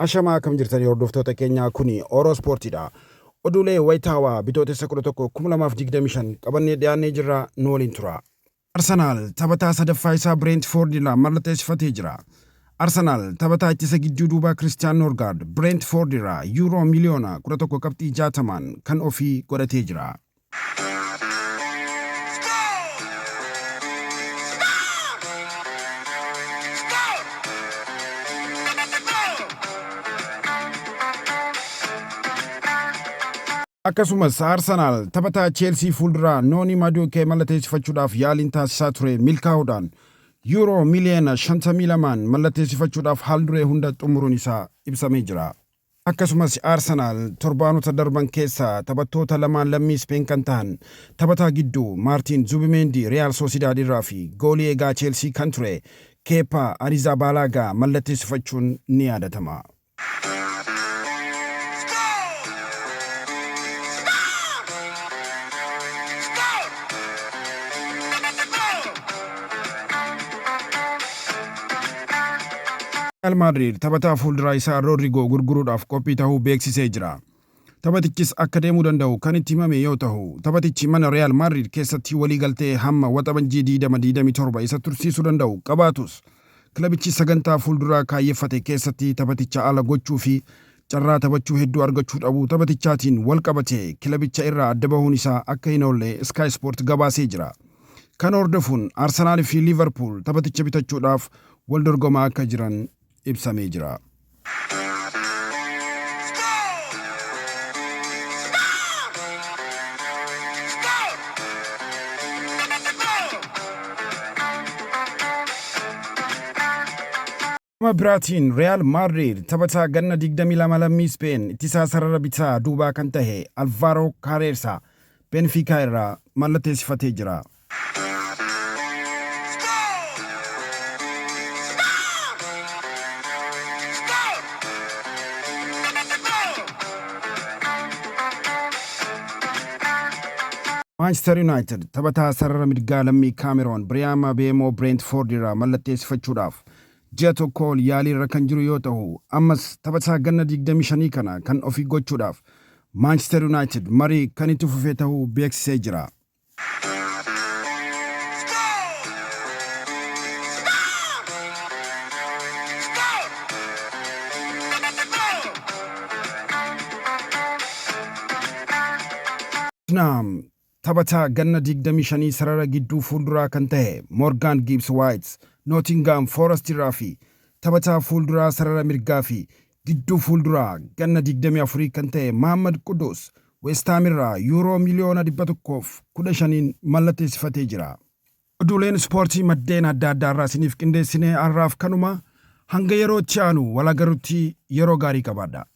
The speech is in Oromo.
Ashamaa akkam jirtanii hordoftoota keenyaa kuni Oro Ispoortiidha. Oduulee wayitaawaa Bitootessa 11, 2025 qabannee dhiyaannee jirra nu waliin tura. Arsenaal taphataa sadaffaa isaa Bireentifoord irraa mallatteessifatee jira. Arsenaal taphataa ittisa gidduu duubaa Kiristiyaan Noorgaard Bireentifoord irraa yuuroo miliyoona 11 qabxii 60n kan ofii godhatee jira. Akkasumas Arsenaal taphataa Cheelsii fuulduraa Noonii Maduukee mallatteessifachuudhaaf yaaliin taasisaa ture milkaa'uudhaan Yuuroo miliyoona 52n mallatteessifachuudhaaf haal-duree hunda xumuruun isaa ibsamee jira. Akkasumas Arsenaal torbaanota darban keessa taphattoota lamaan lammii Ispeen kan tahan taphataa gidduu Maartiin Zubimeendii Riyaal Soosidaad irraa fi goolii eegaa Cheelsii kan ture Keeppaa Arizaabaalaagaa mallatteessifachuun ni yaadatama. Riyaal Maadriid taphataa fuulduraa isaa Roodrigoo gurguruudhaaf qophii tahuu beeksisee jira. Taphatichis akka deemuu danda'u kan itti himame yoo tahu, taphatichi mana Riyaal Maadriid keessatti waliigaltee hamma Waxabajjii 20, 27 isa tursiisuu danda'u qabaatus kilabichi sagantaa fuulduraa kaayyeffate keessatti taphaticha ala gochuu fi carraa taphachuu hedduu argachuu dhabuu taphatichaatiin walqabatee kilabicha irraa adda bahuun isaa akka hin oolle Sky Sport gabaasee jira. Kana hordofuun Arsenaal fi Liivarpuul taphaticha bitachuudhaaf wal dorgomaa akka jiran ibsamee jira. Gama biraatiin Riyaal Maadriid taphataa ganna 22 lammii Ispeen ittisaa sarara bitaa duubaa kan tahe Alvaaroo Kaareersaa Benfiikaa irraa mallatteessifatee jira. Maanchister Yuunaayitid taphataa sarara mirgaa lammii Kaameroon Biriyaa Mabeemoo Bireentfoord irraa mallatteessifachuudhaaf ji'a tokko ol yaalii irra kan jiru yoo tahu ammas taphataa ganna 25 kana kan ofii gochuudhaaf Maanchister Yuunaayitid marii kan itti fufee tahuu beeksisee jira. Tottenham taphataa ganna 25 sarara gidduu fuulduraa kan tahe Morgaan Giibs Waayit Nootingaam Foorest irraa fi taphataa fuulduraa sarara mirgaa fi gidduu fuulduraa ganna 24 kan tahe Mahaammad Quduus West Haam irraa Yuuroo miliyoona 115n mallatteessifatee jira. Oduuleen ispoortii maddeen adda addaa irraa isiniif qindeessine har'aaf kanuma. Hanga yeroo itti aanu wal agarrutti yeroo gaarii qabaadhaa.